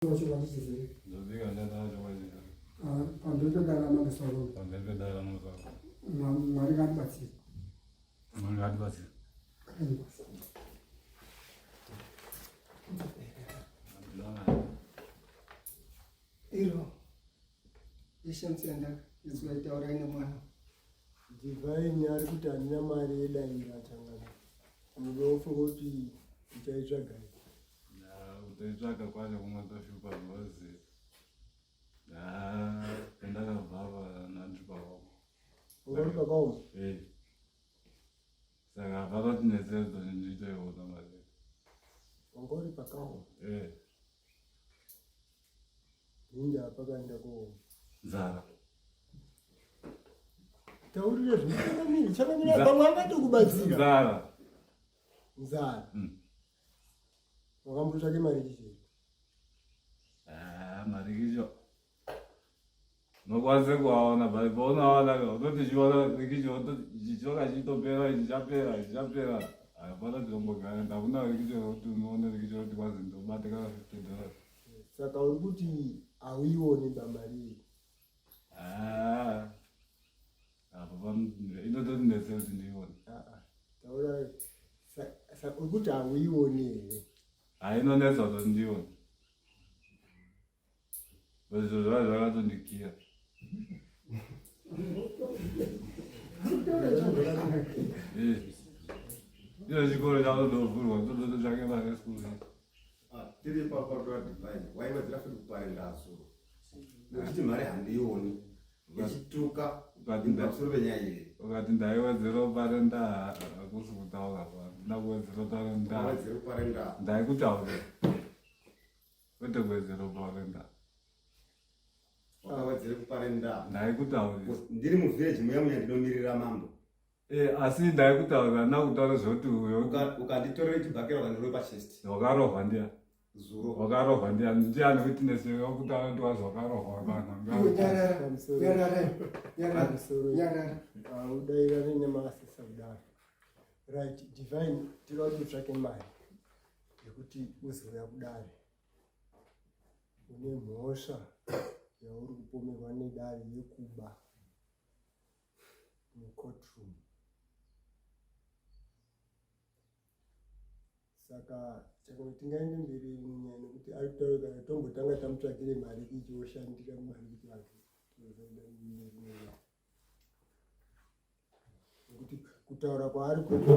Chokwadi chizere. Ndobika ndataura chokwadi chizere. Ah, pamberi pedare ramambo Sauro. Pamberi pedare ramambo Sauro. Mwari ngaatibatsire. Mwari ngaatibatsire. Iro ishamsi yandaka izwa taurai nemwana. Divine ari kuti handina mari yedaira changana. Unofunga kuti uchaitsvaga here? Kutoitsvaga kwacho kungatoshupa because pandakabva apa ndandiri pakaoma. Uri pakaoma? Eh. Saka vakatinetsera kuti nditoiona mari. Wanga uri pakaoma? Eh. Ninja pakaenda ko. Nzara. Taurire zvinotamira, chakamira pamwe angatokubatsira. Nzara. Nzara. Wakambotsvake mari chichi? Ah, mari kicho. Unokwanisa kuaona but paunoaona unoti chiona rikicho chichoka chitopera ichi chapera ichi chapera. Hapana ndinombogara ndakuna rikicho rekuti unoona rikicho rekuti kwanzi ndobate kana $50. Saka uri kuti hauione ba mari iyi? Ah. Apa inotondinetsa kuti ndiione. Ah, ah. Taura saka uri kuti hauione here? Ah, inonetsa kuti ndiione. Izvo zvava zvakatondikiya. Iyo chikoro chakutodovhurwa tototsvake mari yeschool fees. Ah, tiri ipapo patora divine waiwedzera futi kuparenda zuro nekuti mari handiioni ichituka pamusoro penyaya iyi ukati ndaiwedzera kuparenda hakusi kutaura handina kuwedzera kutaura kuparenda ndaikutaurira Kwete kuwedzera kuparenda. Wakawedzera kuparenda. Ndaikutaurira. Ndiri muvillage muya muya ndinomirira mambo. Eh, asi ndaikutaurira handina kutaura zvekuti uyo. Ukanditorera chibhakera ukandirova pachest. Wakarohwa ndiya. Zuro. Wakarohwa ndiya. Ndiani witness yekutaura kuti wazi wakarohwa vanhu. Nyarara. Nyarara. Nyarara. Nyarara. Udairane nemasesa kudaro. Right, divine tinoda kuti utsvake mari. yekuti uzouya kudare une mhosva yauri kupomerwa nedare yekuba mucourtroom saka chakano tingaende mberi munyaya nekuti ari kutaura kana tombotanga tamutsvagire mari ichi oshandira mari kuti vake tozoenda mberi nenyaya nekuti kutaura kwaari kuita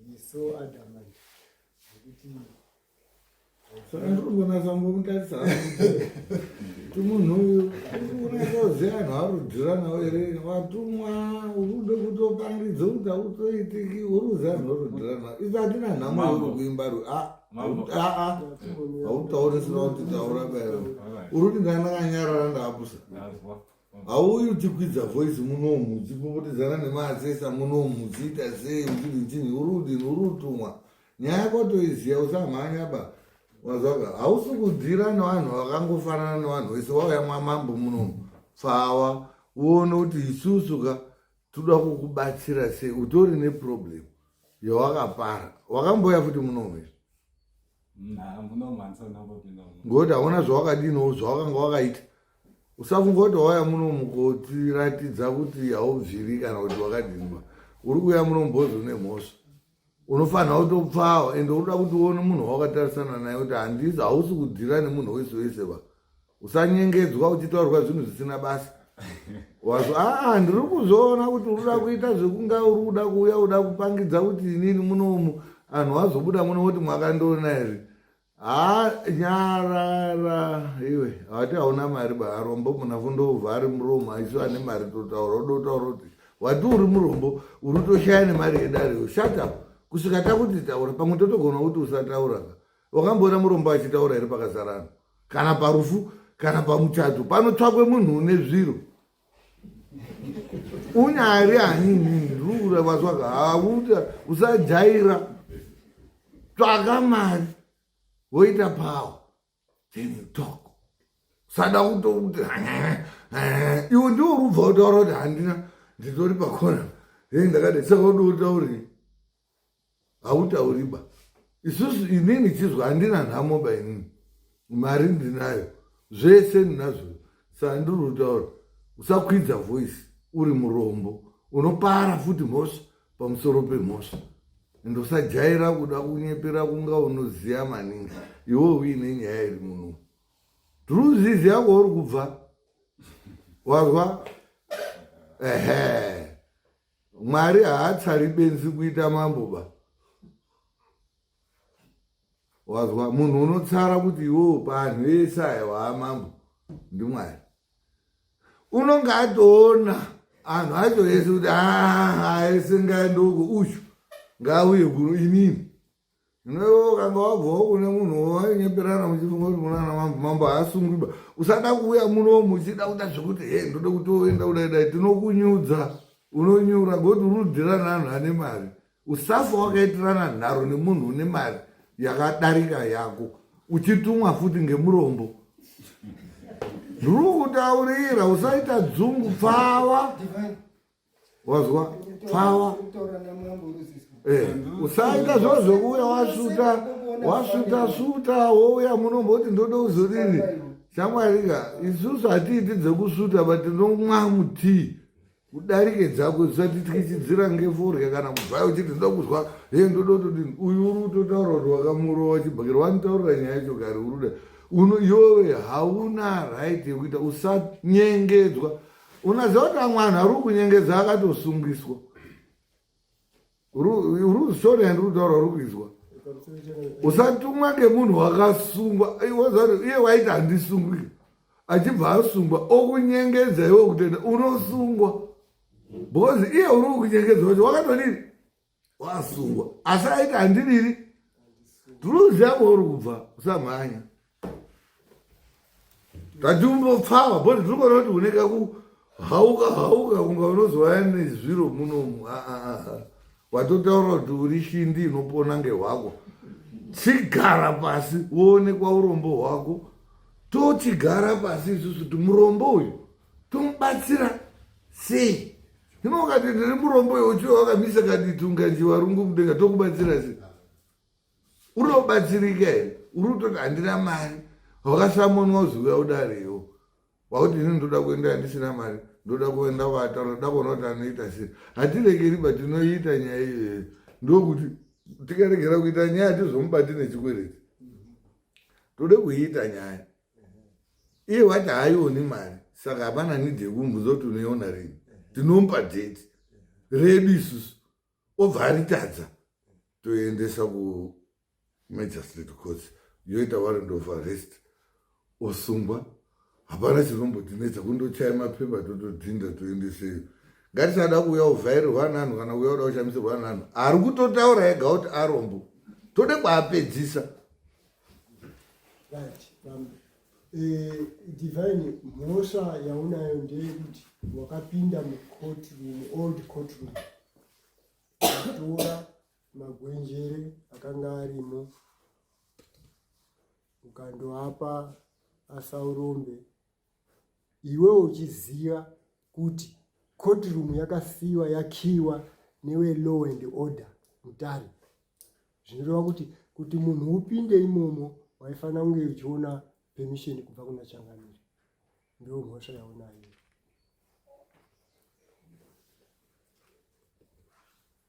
he so adamant nekuti saka ndiri kunatsa ngomutarisa kuti munhu uyu uri kunatsa anhu arudhira nawo here watumwa uri kude kutopangidza kuti hautoitiki uri kuziva anhu arudhira nawo isu hatina nhamo uri kuimba ru aa hautauri sina kuti taura bairo uri kuti ndandakanyarara ndaapusa hauyi uchikwidza voice munomu uchipopotedzana nemaasesa munomu uchiita sei uchiti chini uri kudini uri kutumwa nyaya yako toiziva usamhanya ba wazwaka hausi kudhira nevanhu vakangofanana nevanhu vese wauya mwamambo munomu pfawa uone kuti isusu ka toda kukubatsira sei utori neproblem yawakapara wakambouya futi munomu here Ngokuti hauna zvawakadiniwo zvawakanga wakaita. Usafunga kuti wauya muno mukotiratidza kuti haubviri kana kuti wakadiniwa. Uri kuuya muno mubhozi une mhosva. Unofanira kutopfawa ende unoda kuti uone munhu wawakatarisana naye kuti handisi hausi kudhira nemunhu wese wese ba. Usanyengedzwa uchitaurwa zvinhu zvisina basa. Wazo aa ndiri kuzoona kuti uri kuda kuita zvekunga uri kuda kuuya uda kupangidza kuti inini munomu anhu azobuda muno woti mwakandiona here haa nyarara iwe hati hauna mari ba arombo munafu ndovhari muromo aisu ane mari totaura udotaura kuti wati uri murombo uri toshaya nemari yedare shut up kusvika takuti taura pamwe totogona kuti usataura ka wakamboona murombo achitaura here pakazarana kana parufu kana pamuchato panotsvakwe munhu une zviro unyari ani rura vazwaka hauta usajaira tsvaka mari woita power then you talk usada kutokuti iwe ndiwo uri kubva kutaura kuti handina nditori pakona e ndakadai saka udoutaurei hautauriba isusu inini chizwa handina nhamo ba inini Mari ndinayo, zvese ndinazvo. Saka ndiri kutaura, usakwidza voice uri murombo, unopara futi mhosva pamusoro pemhosva. And usajaira kuda kunyepera kunga unoziva maningi, iwe uine nyaya iri muno. Druzizi yako uri kubva wazwa? Ehe, Mwari haatsari benzi kuita mambo ba. Wazwa? Munhu unotsara kuti iwewo paanhu ese aya waamambo ndiMwari. Unonga atoona anhu acho ese kuti aa ese ngaende uko, uyu ngaauye kuno inini. Iwewe ukanga wabvawo kune munhu wainyeperana muchifunga kuti munana mambo, mambo haasungwi ba. Usada kuuya muno muchida kuda zvekuti he ndode kuti uenda kudai dai, tinokunyudza unonyura ngokuti uri kudhira neanhu ane mari. Usafa wakaitirana nharo nemunhu une mari yakadarika yako uchitumwa futi ngemurombo. Ndiri kutaurira usaita dzungu pfawa. Wazwa? Pfawa. Eh, usaita zviro zvekuuya wasvuta wasvuta svuta wouya munomboti ndoda kuzodini. Shamwarika, isusu hatiiti dzekusvuta but tinomwa mutii. Kudarike dzako usatityichidzira ngeforya kana kubvayo uchiti ndoda kuzwa he ndoda kutodini. Uyu uri kutotaura kuti wakamurova chibhakera, wanitaurira nyaya yacho kare uri kuda uno iwewe hauna right yekuita, usanyengedzwa. Unoziva kuti amwe anhu ari kunyengedza akatosungiswa. Uri kuzviona yandiri kutaura uri kuizwa. Usatumwa ngemunhu wakasungwa. Iye waiti handisungwi. Achibva asungwa okunyengedza iwe kutenda unosungwa. Because iye uri kunyengedza wacho wakatodini? Wasungwa. Asi aiti handidiri. Tiri kuziva kwauri kubva usamhanya. Tatiumbopfava because tiri kuona kuti une kakuhauka hauka kunga unozouya nezviro munomu. Watotaura kuti uri shindi inopona ngehwako. Chigara pasi woonekwa urombo hwako. Tochigara pasi isusu kuti murombo uyu tomubatsira sei? Hino ukati ndiri murombo iwe uchiwa wakamisa kaditunga njiwarungu mudenga tokubatsira sei? Unobatsirika here? Uri kutoti handina mari, wakasamonwa uziuya udarewo wakuti ini ndoda kuenda handisina mari, ndoda kuenda kwataura, ndoda kuona kuti anoita sei. Hatirekeri ba tinoita nyaya iyoyo, ndokuti tikaregera kuita nyaya hatizomubati nechikwereti. Tode kuiita nyaya iye wati haaioni mari, saka hapana need yekumubvunza kuti unoiona rini. Tinomupa date redu isusu, obva aritadza, toendesa ku magistrate court, yoita warrant of arrest, osungwa. Hapana chinombotinetsa, kundochaya mapepa totodhinda toendeseyo. Ngatisada kuuya kuvhairirwa nanhu kana kuuya kuda kushamisirwa nanhu. Ari kutotaura ega kuti arombo, tode kwaapedzisa. Right. Divine, mhosva yaunayo ndeyekuti wakapinda mucourt room, old court room, ukatora magwenjere akanga arimo ukandoapa aSaurombe, iwe uchiziva kuti court room yakasiyiwa yakiwa newe law and order Mutare. Zvinoreva kuti munhu upinde imomo waifanira kunge uchiona permission kubva kuna changamire. Ndiyo mhosva yaunayo.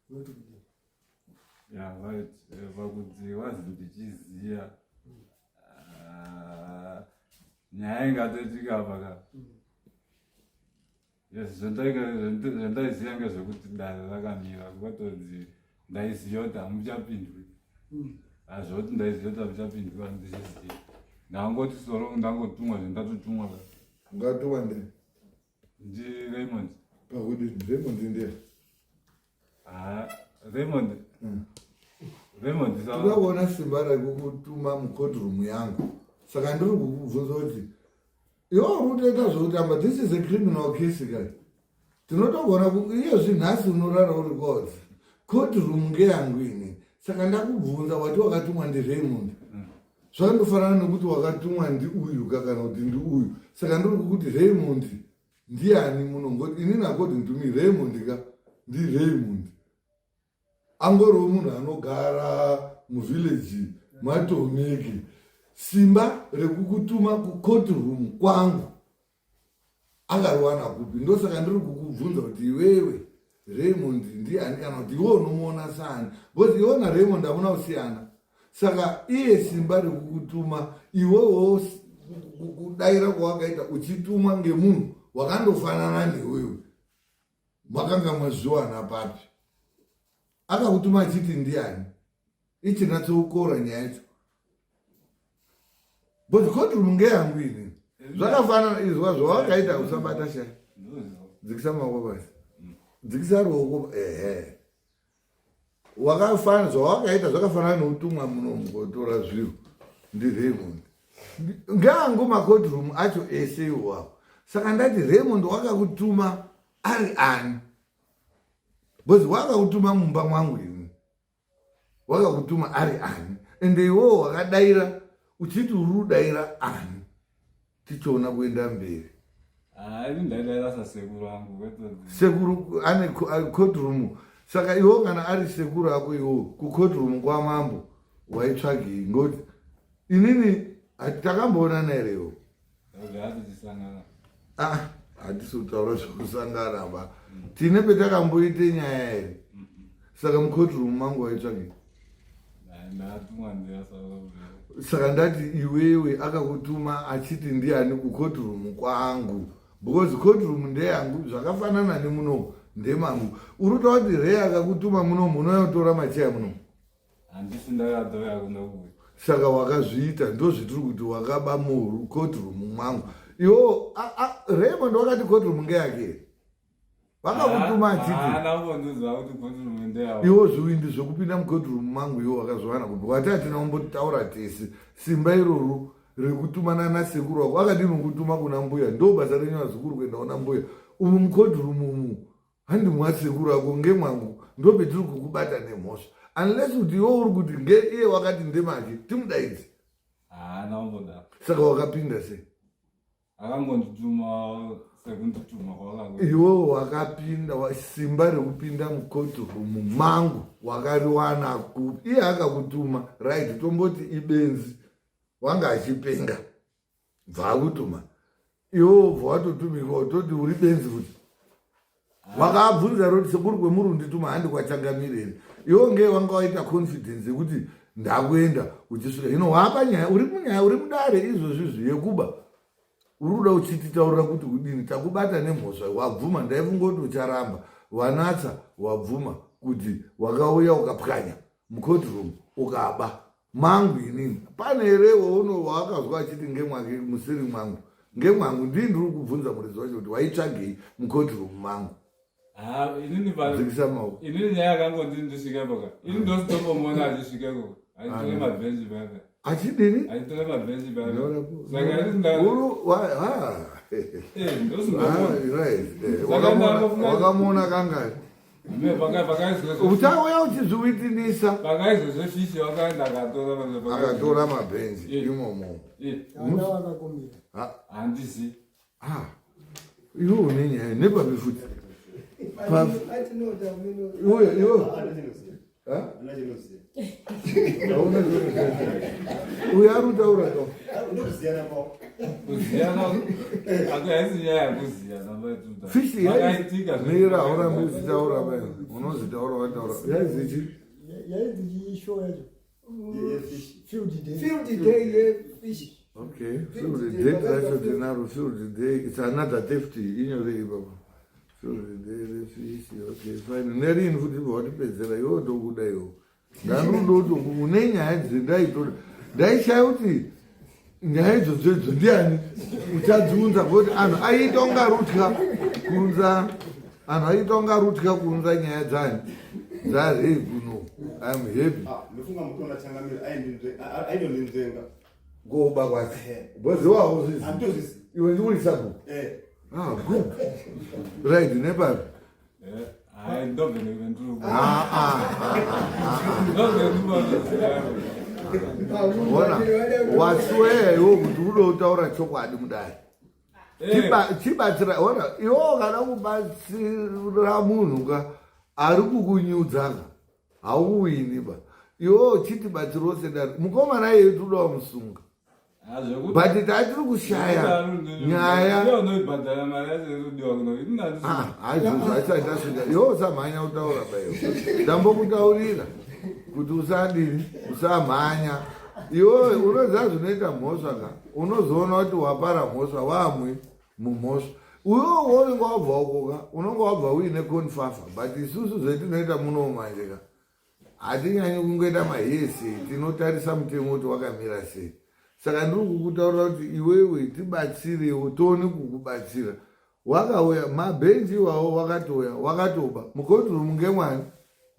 Unoti kudii? Yeah, right. Pakuti wazi ndichiziya nyaya ingatoitika apa ka. Yes, zvandaiziya ngezvekuti dare rakamira kuvatonzi ndaiziva kuti hamuchapindwi. Hazvoti ndaiziva kuti hamuchapindwi handizvizivi. Ndangoti soro ndangotumwa zvendatotumwa. Ungatumwa ndi? Ndi Raymond. Pakuti Raymond ndiye? Raymond. Raymond. Toda kuona simba rekukutuma mucourtroom yangu. Saka ndiri kukubvunza kuti iwe uri kutoita zvekutamba, this is a criminal case guys. Tinotogona iyezvi nhasi unorara uri kwaudzi. Courtroom ngeyangu ini. Saka ndakubvunza wati wakatumwa ndi Raymond. Zvakandofanana nekuti wakatumwa ndi uyu kana kuti ndi uyu. Saka ndiri kukuti Raymond ndiani muno, ngoti inini according to me Raymond ka ndi Raymond. Angoriwo munhu anogara muvillage matomeki. Simba rekukutuma kucourt room kwangu akariwana kupi? Ndosaka ndiri kukubvunza kuti iwewe Raymond ndiani kana kuti iwe unomuona saani, because iwe naRaymond hamuna kusiyana. Saka iye simba rekukutuma iwewo kudaira kwawakaita uchitumwa ngemunhu wakandofanana newewe, makanga mazviwana papi? Akakutuma achiti ndiani? Ichinatsoukora nyaya yacho because courtroom ngeyangu ini. Zvakafanana izwa zvawakaita, usabata shaya, dzikisa maoko pasi, dzikisa ruoko. Ehe, wakafana zvawakaita zvakafanana neutumwa muno mukotora zviro ndiRaymond. Ngeangu macourtroom acho ese iwawo. Saka ndati Raymond wakakutuma ari ani? Because wakakutuma mumba mwangu ini, wakakutuma ari ani? Ende iwowo wakadaira uchiti uri kudaira ani? Tichiona kuenda mberi. Ini ndaidaira sasekuru angu kwete. Sekuru ane courtroom? Saka iwo kana ari sekuru ako, iwo kucourtroom kwamambo waitsvagei? Ngoti inini takamboonana here iwo? Ngatichisangana. Ah, hatisi kutaura zvekusangana ba. Tine petakamboite nyaya here? Saka mucourtroom mangu waitsvagei? Ndatumwa nzira sasekuru. Saka ndati iwewe akakutuma achiti ndiani kucourtroom kwangu? Because courtroom ndeyangu, zvakafanana nemunomu ndemangu. Uri kutaura kuti Rey akakutuma munomu, unouya kutora macheya munomu? Handisi ndakadzoka kunokuya. Saka wakazviita, ndozvitiri kuti wakaba mucourtroom mwangu. Iwo Raymond wakati courtroom ngeyake here? Vakakutuma achiti Haana kumbondiziva kuti courtroom ndeyawo. Iwo zviwindi zvekupinda mucourtroom mangu iwo wakazviwana kupi? Wati hatina kumbotaura tese. Simba iroro rekutumana nasekuru wako akadini kutuma kuna mbuya? Ndo basa renyu vazukuru kuenda kuna mbuya. Umu mucourtroom umu handi mwasekuru ako, ngemwangu. Ndopetiri kukubata nemhosva, unless kuti iwe uri kuti nge iye wakati ndemake. Timudaidzi. Haana kumboda. Saka wakapinda sei? Akangondituma sekundituma kwakango. Iwewo wakapinda simba rekupinda mucourtroom mangu wakariwana kupi? Iye akakutuma, right, tomboti ibenzi, wanga achipenga, bvaakutuma, iwewo ubva watotumikwa, toti uri benzi futi. Wakabvunza roti sekuru kwemuri undituma handi kwachangamire here? Iwo ngee wanga waita confidence yekuti ndakuenda uchisvika hino wapa nyaya, uri munyaya, uri mudare izvozvizvi yekuba. Uri kuda uchititaurira kuti kudini? Takubata nemhosva, wabvuma. Ndaifunga kuti ucharamba. Wanatsa wabvuma kuti wakauya ukapwanya mucourtroom ukaba mangu. Inini pane here wauno waakazwa achiti ngemwake musiri mwangu? Ngemwangu. Ndii ndiri kubvunza muridzi wacho kuti waitsvagei mucourtroom mangu? Inini Dzikisa maoko. Inini nyaya yakangondini ndisvikepo ka, ini ndositombomuona achisvikeko achitore mabhenji paya. Achidini? Achitore mabhenji paya. Saka ini nda Uru ha. Eh, ndositombomuona. Ah, right. Saka Wakamuona kangani? Pakaizwe Uchauya uchizviwitinisa. Pakaizwe zvefishi wakaenda akatora. Akatora mabhenji imomo? Ana wakakumbira. Handizi. Ah, iwe une nyaya nepapi futi? Atinoda mino. Iwe, iwe. Ha? Hauna zvinoziva. Uyo ari kutaura ka. Ndokuziyana kwavo. Kuziyana ako haisi nyaya yekuziyana. Fishi Pakaitika mira, haurambi uchitaura vai. Unozitaura wataura. Yainzi chi? Yainzi chishow yacho? Field day. Field day yefish. Okay, field day racho tinaro. Field day, it's another theft. Inyore ipapo. Field day refish. Okay, fine. Nerini futi ibva watipedzera iwo tokuda iwo. Ndarudo kuti une nyaya dzendaitora. Ndaishaya kuti nyaya idzodzo idzo ndiani uchadziunza, kuti anhu aiita kunga rutya kuunza, anhu aiita kunga rutya kuunza nyaya dzani dzarei kuno. I'm happy. Ndofunga mutoona changamire aindondinzvenga. Kuba kwacho because iwawo zvizi Handitozvizi. Iwe ndikuri sabhuku. Eh. Ah, good, right. Nepapi? Hayi, ndobve ndiri Ah, ah, ah, ah. ndobve ndiri. Ona wasweya iwo kuti ude kutaura chokwadi mudai. Chibatsira ona iwo kana kubatsira munhu ka ari kukunyudza ka hauwini ba. Iwo chitibatsirawo sedare mukomana iye toda musunga. But tatiri kushaya nyaya. Haizvozvo haisati tasvika. Iwe usamhanya kutaura baiwo. Ndambokutaurira kuti usadini, usamhanya. Iwe unoziva zvinoita mhosva ka, unozoona kuti wapara mhosva wamwi mumhosva. Uyo unenge wabva uko ka, unenge wabva uine konfafa, but isusu zvetinoita muno manje ka, hatinyanyi kungoita mahese, tinotarisa mutemo kuti wakamira sei. Saka ndiri kukutaurira kuti iwewe tibatsirewo tione kukubatsira. Wakauya mabhenji iwawo wakatouya wakatoba mucourtroom ngemwani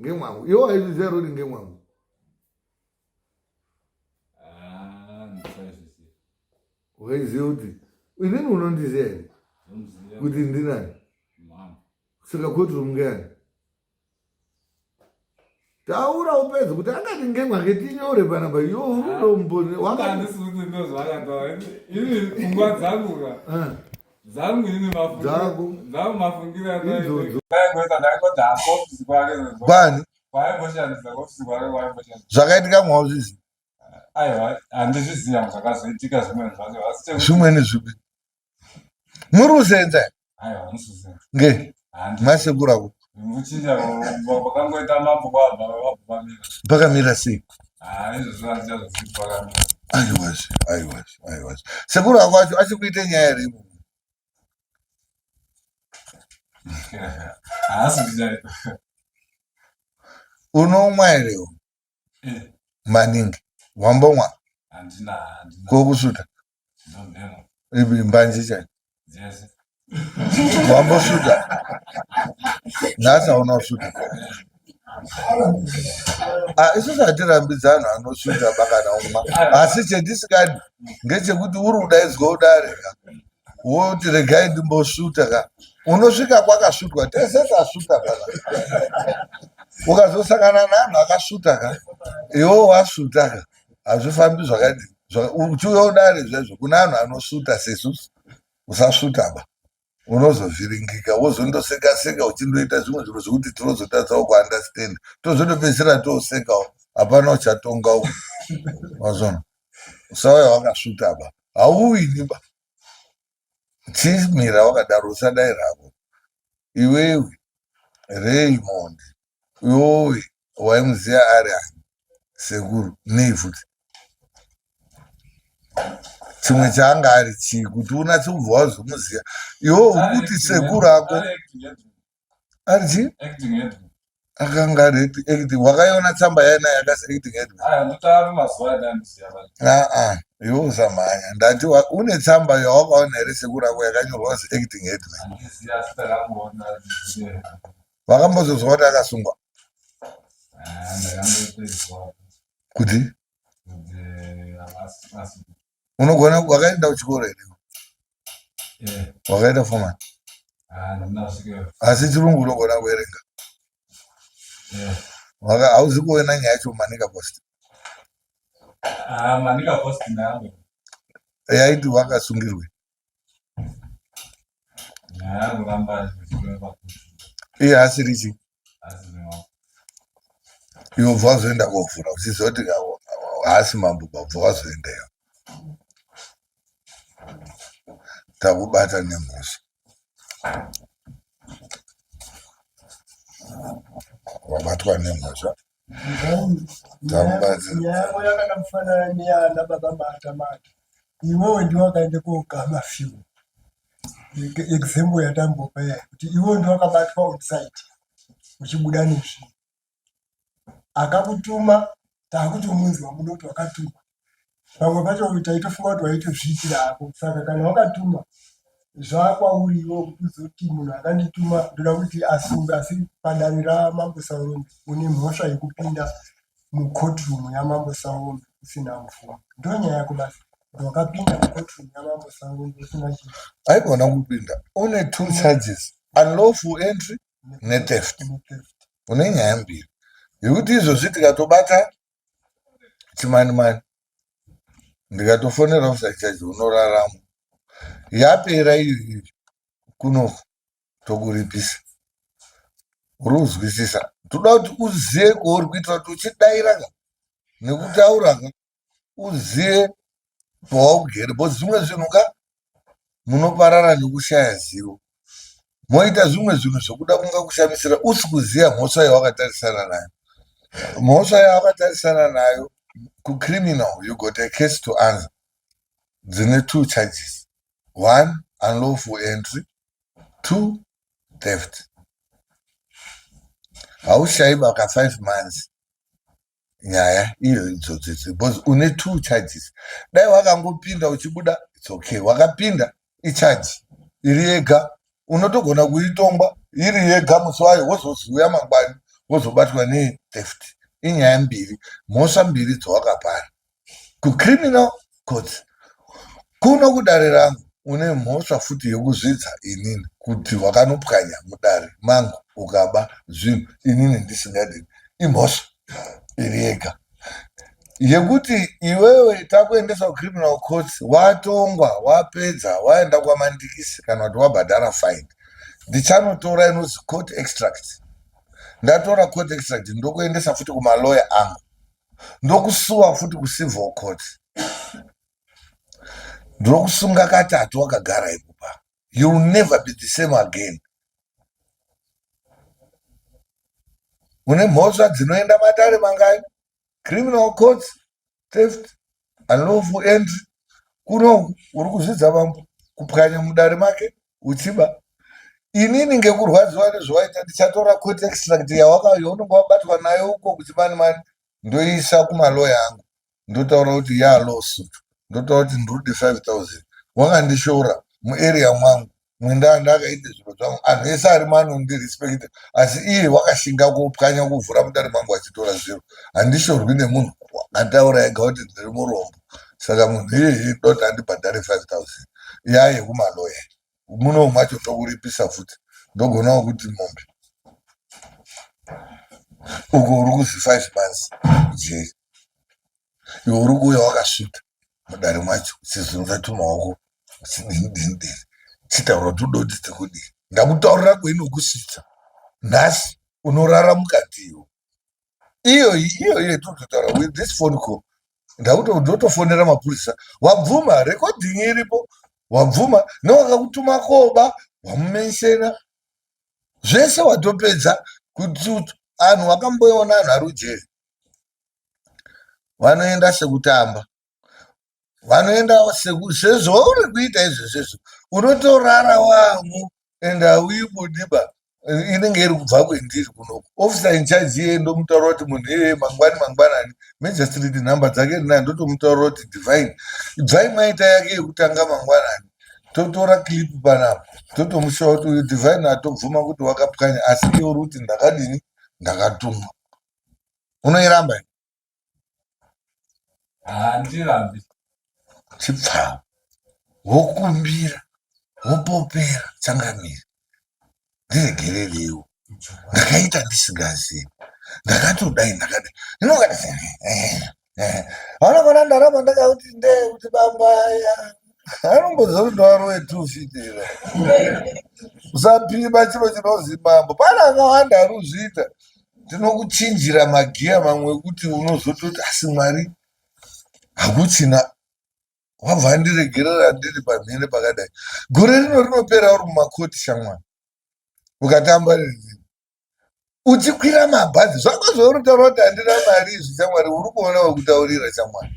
ngemwangu, iwe waizviziva here kuti ngemwangu? Waiziva kuti inini unondiziva here kuti ndinani? Saka courtroom ngeyani? Taura upedze kuti angati ngemwake tinyore panapa yo urudombohandisi kuti ndozvaakataura ini pfungwa dzangu ka eh. Dzangu ini dzako dzangu mafungiro idzodzo ndaingoti hakuofisi kwake kwani kwaimboshandisa kuofisi kwake kwaimboshandisa zvakaitika mwauzviziva aiwa handizviziva zvakazoitika zvimweni zvacho zvimweni zvipi muri kusenza nge masekuru ako pakamira sei? Aiwazve, aiwazve, aiwazve. Sekuru ako acho achikuite nyaya here imomo? Unomwa here eh. maningi? Wambomwa? Kokusvuta? Ipi mbanje chai? Wambosvuta? Nhasi hauna kusvuta. Ah, isusu hatirambidzi anhu anosvuta bakana umwa, asi chendisikadi ngechekuti uri kudaidzwa udare ka, woti regai ndimbosvuta ka, unosvika kwakasvutwa, tese tasvuta kana ukazosangana neanhu akasvuta ka, iwewo wasvuta ka, hazvifambi zvakadii. Uchiuya udare zvaizvo kune anhu anosvuta sesusu, usasvuta ba, unozovhiringika wozondoseka seka uchindoita zvimwe zviro zvekuti tinozotadzawo kuunderstand, tozondopedzisira tosekawo, hapana uchatonga umu. Mazona, usauya wakasvuta ba, hauwini ba, chimira wakadaro, usadai rako. Iwewe Raymond, iwewe waimuziva ari ani sekuru? Nei futi chimwe chaanga ari chii kuti unatse kubva wazomuziva iwe uri kuti sekuru ako ari chii? Akanga ari acting. Wakaiona tsamba yainayo yakasi acting headman? Aa, iwe usamhanya. Ndati une tsamba yawakaona here sekuru ako yakanyorwa kuzi acting headman? Wakambozozwa kuti akasungwa? Kuti unogona wakaenda kuchikoro here? Wakaita fomani? Asi chirungu unogona kuverenga? Hauzi kuona nyaya yacho muManica Post? Yaiti wakasungirwe iye asiri chi iwe ubva wazoenda kovhura uchiziva kuti haasi mambo, bva wazoendayo takubata nemhosva, wabatwa nemhosva. Nyaya yako yakada kufanana neyana baba Mata Mata. Iwewe ndiwe wakaenda kogama fiu. Example yatambopa iya kuti iwewe ndiwe wakabatwa on site uchibuda nezvinhu. Akakutuma takutomunzwa muno kuti wakatuma. Pamwe pacho taitofunga kuti waitozviitira hako. Saka kana wakatuma zvakwauri iwewe kuti uzoti munhu akandituma ndoda kuti asungwe, asi padare raMambo Saurombe une mhosva yekupinda mucourtroom yaMambo Saurombe usina mvumo. Ndonyaya yako basi. Wakapinda mucourtroom yaMambo Saurombe usina chii. Haigona kupinda. Une two charges, unlawful entry netheft. Une nyaya mbiri yekuti izvozvi tikatobata chimanimani ndikatofonera usachaji unorarama yapera iyo iyo kunoku tokuripisa. Uri kuzwisisa? Toda kuti uzive kwauri kuitira kuti uchidaira ka nekutaura ka uzive. pawaugere bcause zvimwe zvinhu ka munoparara nekushaya zivo moita zvimwe zvinhu zvekuda kunga kushamisira usi kuziva mhosva yawakatarisana nayo mhosva yawakatarisana nayo kucriminal you got a case to answer dzine two charges one unlawful entry two theft haushayi baka five months nyaya iyo idzodzo idzi because une two charges dai wakangopinda uchibuda its okay wakapinda icharge iri yega unotogona kuitongwa iri yega musi wayo wozoziuya mangwani wozobatwa netheft inyaya mbiri mhosva mbiri dzawakapara kucriminal courts kuno kudare rangu une mhosva futi yekuzvidza inini kuti wakanopwanya mudare mangu ukaba zvinhu inini ndisingadini imhosva iri yega yekuti iwewe takuendesa kucriminal courts watongwa wapedza waenda kwamandikisi kana kuti wabhadhara fine ndichanotora inozi court extract ndatora court extract ndokuendesa futi kumaloya angu ndokusuwa futi kucivil court ndokusunga katatu wakagara ikupa you'll never be the same again une mhosva dzinoenda matare mangani criminal courts theft unlawful entry kunoku uri kuzvidza mambo kupwanya mudare make uchiba inini ngekurwadziwa nezvawaita ndichatora court extract yaunenge wabatwa nayo uko kuchimani mani ndoiisa kumaloya angu ndotaura kuti ya lawsuit ndotaura kuti ndiri kude 5000 wakandishora muarea mwangu mwendaa ndakaita zviro zvangu anhu ese arimo anondirespecta asi iye wakashinga kupwanya kuvhura mudare mangu achitora zviro handishorwi nemunhu akataura ega kuti ndiri murombo saka munhu iyeye ndoti andibhadhare 5000 yaye kumaloya muno macho tokuripisa futi ndogonawo kuti mombe uko uri kuzi five months jeri iwe uri kuuya wakasvika mudare macho uchizunza tumaoko uchidini chitaura kuti uda kuti tikudii ndakutaurira kweinokusvitsa nhasi unorara mukati iwo iyoyi iyoyi yetinototaura with this phone call ndakuto ndotofonera mapurisa wabvuma recording iripo wabvuma newakakutuma koba wamumenshena zvese watopedza kuti anhu wakamboiona anhu ari ujeri vanoenda sekutamba vanoenda sezvauri kuita izvezvezvo unotorara wamo and hauibudiba inenge iri kubva kwendiri kunoku officer in charge iye ndomutaura kuti munhu iyeye mangwani mangwanani magistrate number dzake ndinayo ndotomutaura kuti divine ibvai maita yake yekutanga mangwanani totora clip panapa totomushawa kuti uyu divine atobvuma kuti wakapwanya asi iye uri kuti ndakadini ndakatumwa unoiramba Handirambi. Chipfava. Wokumbira, wopopera changamire. Ndiregerereiwo. Ndakaita ndisingazivi. Ndakatodai ndakadai. Ndinokati eh, eh. Hauna kuona ndarama ndakauti ndee kuti bamba aya. Anomboziva kuti ndovarowe 2 feet here. Usapima chiro chinozi mambo. Pane akawanda ari kuzviita. Tinokuchinjira magiya mamwe ekuti unozototi asi Mwari hakuchina wabva andiregerera ndiri pamhene pakadai. Gore rino rinopera uri mumakoti shamwari ukatamba riri uchikwira mabhazi zvako zvauri kutaura kuti handina mari izvi shamwari uri kuona wekutaurira shamwari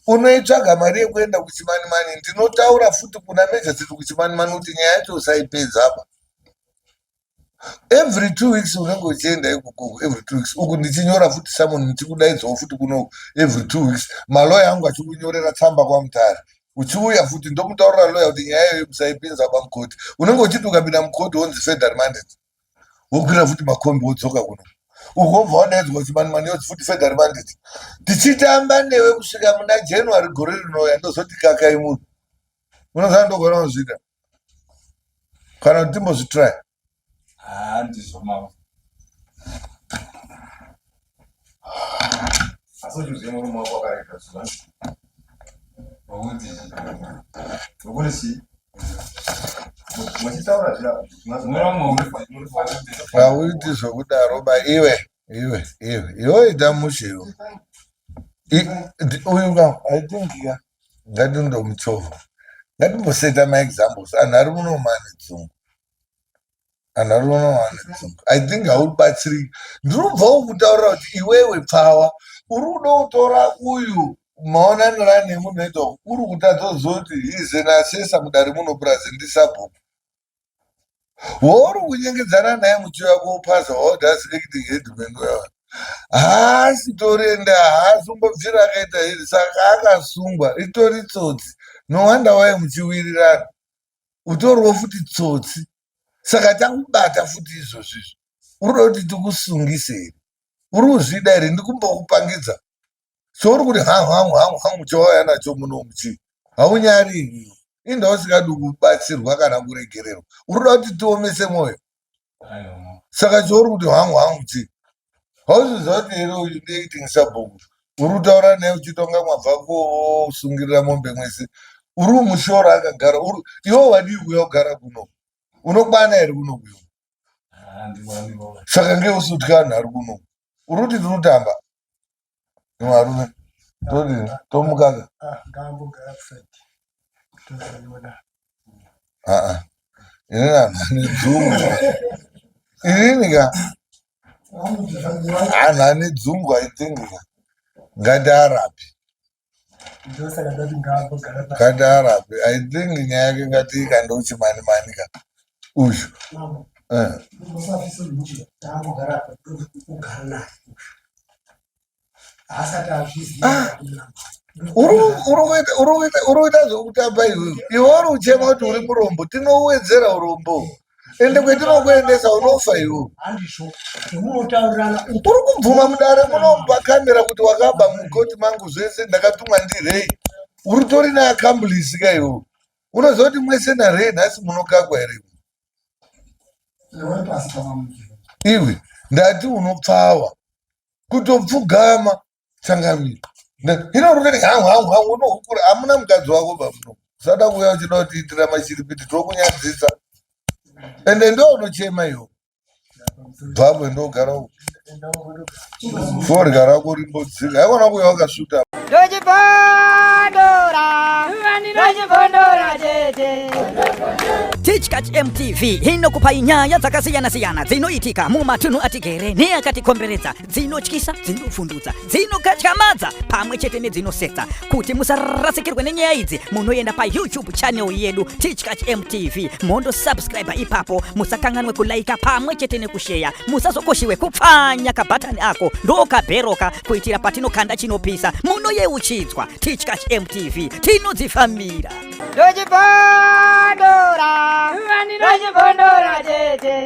unoitsvaga mari yekuenda kuchimanimani ndinotaura futi kuna meja tiri kuchimanimani kuti nyaya yacho usaipedza apa every two weeks unenge uchienda ikoko every two weeks uku ndichinyora futi samon ndichikudaidzawo futi kunoku every two weeks maloya angu achikunyorera tsamba kwamutare uchiuya futi ndomutaurira loya kuti nyaya iyoyo musaipinza bamukoti unenge uchiti ukapinda mukoti wonzi federal mandate wokwira futi makombi wodzoka kuno uko wobva wadaidzwa kuti mani mani futi federal mandate tichitamba newe kusvika muna january gore rinouya ndozoti kakai munhu unoziva ndogona kuzviita kana kuti timbozvitry Handizvo mama. Asi uchiziva murume wako akarega zuva. Wokuti chii? Wokuti chii? Muchitaura zviya Muromo hauiti zvokudaro ba iwe iwe iwe iwe ita mushe iwe uyu ka i think ka Ngatindomuchovha. Ngatimboseta maexamples. Anhu ari muno mane dzungu. Anhu ari muno mane dzungu. I think haubatsiriki. Ndiri kubvawo kutaurira kuti iwewe pfawa uri kuda kutora uyu maonaniro ane munoita uri kutadza kuziva kuti he is an assessor mudare muno plus ndisabhuku. Wauri kunyengedzana naye muchiuya kopaza waudhasi acting headman wewe. Haasi torenda haasi umbobvira akaita heri saka akasungwa itori tsotsi. No wonder why muchiwirirana. Utoriwo futi tsotsi. Saka takubata futi izvozvo izvo. Uri kuda kuti tikusungise here? Uri kuzvida here? Ndikumbokupangidza. Chouri kuti hangu hangu hangu hangu chawauya nacho muno muchii? Haunyari iwe. Inda usingadi kubatsirwa kana kuregererwa. Uri kuda kuti tiomese mwoyo. Saka chouri kuti hangu hangu chii? Hauziziva kuti here uyu ndiacting sabhuku. Uri kutaura naye uchitonga mwabva kosungirira mombe mwese. Uri kumushora akagara. Iwe wadii kuuya kugara kuno? Unokwana here kuno kuyo? Saka ngei usutya vanhu ari kuno? Uri kuti tiri kutamba? Varume todini? Tomukaka? Ngaambogara kuside. Tozoiona. Aa, inini anhu ane dzungu. Inini ka anhu ane dzungu I think ka ngatiarapi. Ndosaka ndati ngaambogara pasi. Ngatiarapi. I think nyaya yake ngatiikande uchimani mani ka. Uyu. Mambo. Eh. Musafise munhu taambogara apa kugara naye. Haasati azviziva. Ah. Uri kuita zvekutamba iwewe. Iwe uri kuchema kuti uri murombo, tinowedzera urombo. Ende kwetinokuendesa unofa iwewe. Handizvo zvemunotaurirana. Uri kubvuma mudare munomupa kamera kuti wakaba mukoti mangu zvese ndakatumwa ndiRay. Uri tori neaccomplice ka iwewe. Unoziva kuti mwese naRay nhasi munokakwa here? Iwe pasi pamamuzi. Iwe ndati unopfawa kutopfugama changamire. Hino uri kuti hangu hangu hangu unohukura hamuna mukadzi wako pamuno. Usada kuuya uchida kutiitira mashiripiti tokunyadzisa. Ende ndo unochema iwe. Bvapo ndogara uko. Forya rako rimbodzika. Haikona kuuya wakasvuta. Ndochibondora, ndochibondora chete. Tichkach MTV inokupai nyaya dzakasiyana-siyana dzinoitika mumatunhu atigere neakatikomberedza, dzinotyisa, dzinovhundutsa, dzinokatyamadza pamwe chete nedzinosetsa. Kuti musarasikirwe nenyaya idzi, munoenda paYouTube channel yedu Tichkach MTV, mondosubscribe ipapo. Musakanganwe kulaika pamwe chete nekusheya. Musazokoshiwe kupfanya kabhatani ako ndokabheroka kuitira patinokanda chinopisa munoyeuchidzwa. Tichkach MTV tinodzifambira. Ndochibondora, ndochibondora chete.